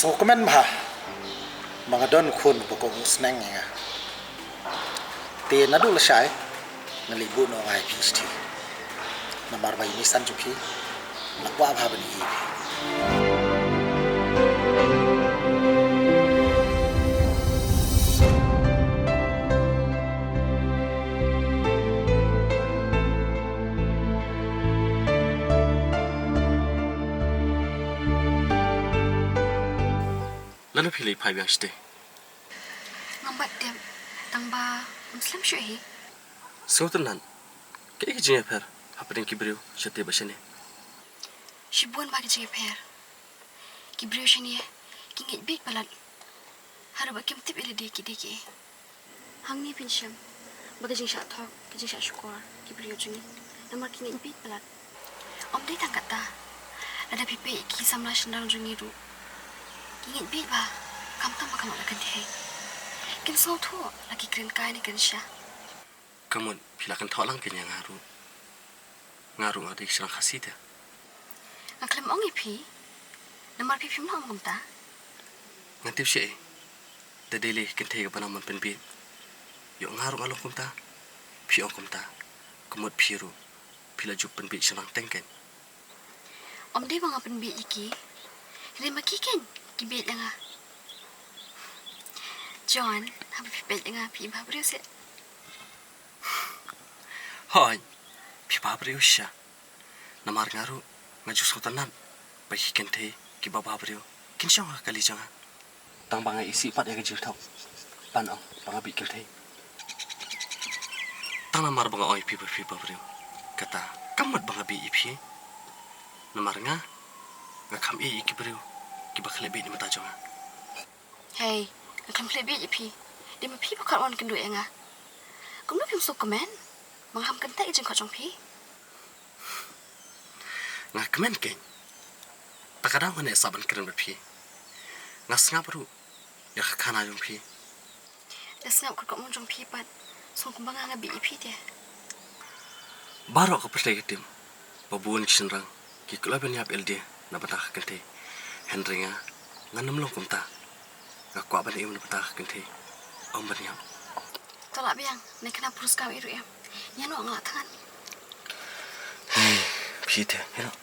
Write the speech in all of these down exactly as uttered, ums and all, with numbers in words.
Ko kmen bha ba nga don khun ba ko sneng ïa nga. Te naduh lashai nga leit buh noh nga ïa phi shatei. Namar ba ïa i san jong phi nga kwah bha ban ïa phi. Lano phi leit phai biang shatei? Ngam pat tip, tang ba ym slem shuh hi. Sngewtynnat, kaei ka jingïapher hapdeng ki briew shatei bad shane? Shibun bha ki jingïapher. Ki briew shane ki ngeit bieit palat, haduh ba kim tip ïa lade ki dei kiei. Hangne phin shem ba ka jingshah thok, ka jingshah shukor ki briew jong ngi, namar ki ngeit bieit palat. Ym dei tang katta, lada phi peit ïa ki samla shynrang jong ngi ruh, ki ngeit bieit bha, khamtam ba ka long la kynthei. Kin sngewthuh la ki kren kai ne kren sha. Ka mut phi la kynthoh lang kein ïa nga ruh. Nga ruh nga dei shynrang Khasi te. Nga khlem ong ïa phi namar phi phim lah ong kumta. Ngan tip shaei? Da dei lei kynthei kaba nang ban pynbieit. Ïoh nga ruh nga long kumta, phi ong kumta. Ka mut phi ruh phi la ju pynbieit shynrang teng kein. Ym dei ba nga pynbieit ïa ki, hynrei ma ki kein ki bieit ïa nga. John, haba phi peit ïa nga phi bhabriew seh? Hooid, phi bhabriew shisha. Namar nga ruh nga ju sngewtynnat ba ki kynthei kiba bhabriew kin shong ha ka kali jong nga. Tang ba nga isih pat ïa ka jingthok ban ong ba nga bieit kynthei. Tang namar ba nga ong ïa phi ba phi bhabriew, kata kam mut ba nga bieit ïa phi. Namar nga, nga kham ïeit ïa ki briew kiba khleh bieit na bynta jong nga. Hei, nga khlem khleh bieit ïa phi. Dei ma phi ba khot wan kynduh ïa nga. Kumno phim sngewkmen ba nga kham kyntait ïa ka jingkhot jong phi? Nga kmen kein. Ta ka daw nga neh sah ban kren bad phi. Nga sngap ruh ïa ka khana jong phi. Da sngap ka kyrkhu jong phi pat, sngew kumba nga nga bieit ïa phi te. Baroh ka pyrthei ka tip ba bun ki shynrang ki kloi ban ïap ïa lade na bynta ka kynthei. Hynrei nga, ngan ym long kumta. Nga kwah ban im na bynta ka kynthei, ym ban ïap. To lah biang, ne kane Puruskam i ruh em. Ïa noh nga lah thngan. Hei, phi te, ïa noh.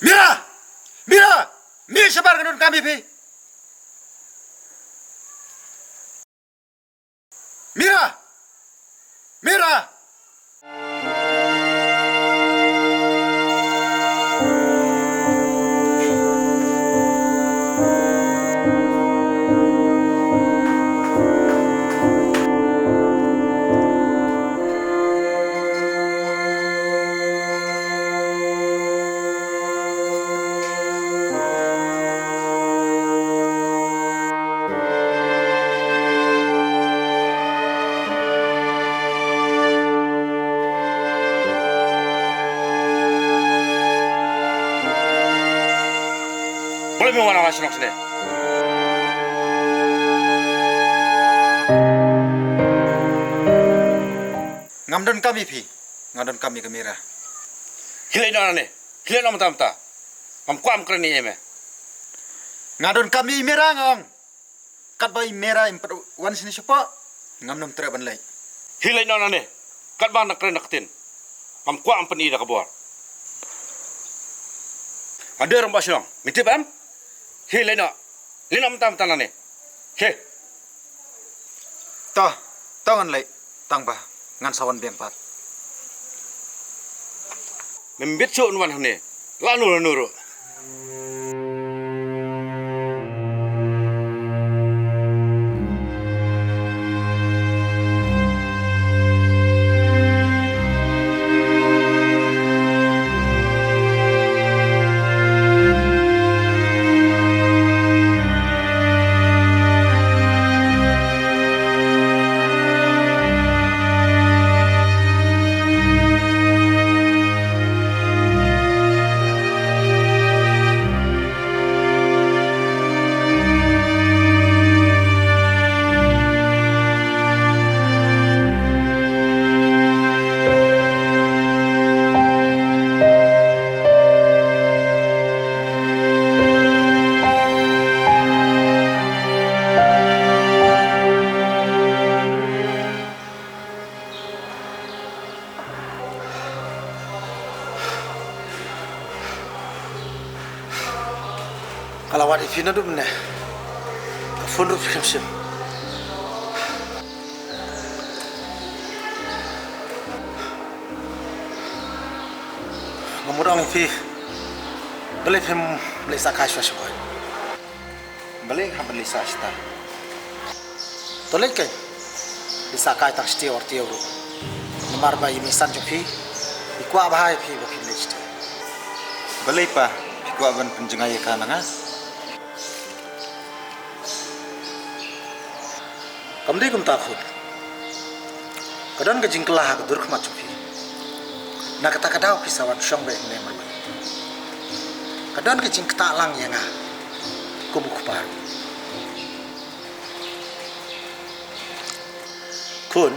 Mira! Mira! Mira shabar, nga don kam ïa phi. Mira! Mira! Balei me wan na shnong sne? Ngam don kam ïa phi, nga don kam ïa ka Mira. Khie leit noh nangne, khie leit noh mynta mynta. Ngam kwah ban kren ïa me. Nga don kam ïa i Mira nga ong. Katba i Mera im pat wan shane shapoh, ngam nym treh ban leit. Hi leit noh nangne. Katba na kren na ktien, ngam kwah ban pyni da ka bor. Haduh rangbah shnong, me tip em? Hi leit noh. Leit noh mynta mynta nangne. Hi. To, to ngan leit. Tang ba ngan sa wan biang pat. Mem bit shuh wan hangne. Lano lano ruh. Ka la wad ïa phi naduh mynne. Ka phone ruh phi khlem shim. Nga mut ong ïa phi. Balei phim leit sah kai shuwa shuwa? Balei hap ban leit sah shata? To leit kein. Leit sah kai tang shatei or tei ruh. Namar ba i meisan jong phi i kwah bha ïa phi ba phin leit shatei. Balei pa, phi kwah ban pynjngai ïa ka na nga? Kam dei kumta khun. Ka don ka jingkylla ha ka dur khmat jong phi. Na kata ka daw phi sa wan shong beit hangne marwei. Ka don ka jingktah lang ïa nga kum u kpa ruh. Khun,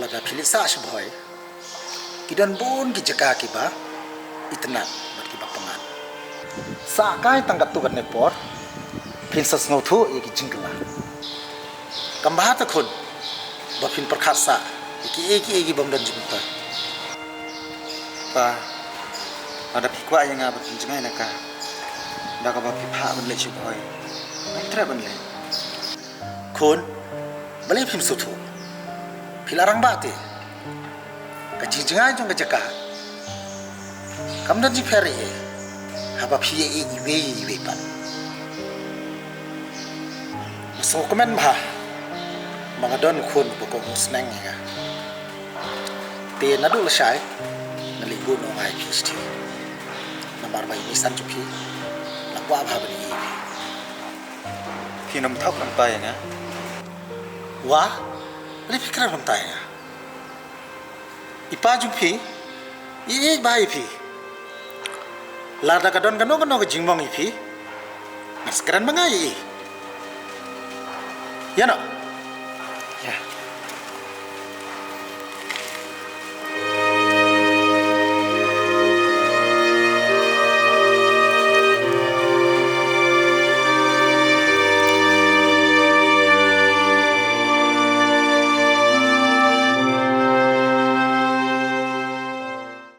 lada phi leit sah sha Bhoi, ki don bun ki jaka kiba itynnad bad kiba pyngngad. Sah kai tang katto katne por, phin sa sngewthuh ïa ki jingkylla. Kam bha te khun ba phin pyrkhat sah ïa kiei kiei kibym don jingmyntoi. Pa, lada phi kwah ïa nga ban pynjngai na ka, da kaba phi phah ban leit sha Bhoi, ngam treh ban leit. Khun, balei phim sngewthuh? Phi la rangbah te. Ka jingjngai jong ka jaka kam don jingpher ei ei haba phi ïa ïeit iwei ïa iwei pat. Nga sngewkmen bha ba nga don u khun uba kohnguh sneng ïa nga. Te naduh lashai nga leit bud noh ïa phi shatei. Namar ba i meisan jong phi la kwah bha ban ïeit ïa phi. Phin ym thaw khlem tai ïa nga? Wah, balei phi kren khlem tai ïa nga? I pa jong phi i ïeit bha ïa phi. Lada ka don kano kano ka jingmong ïa phi, ngan sa kren ma nga ïa i. Ïa noh,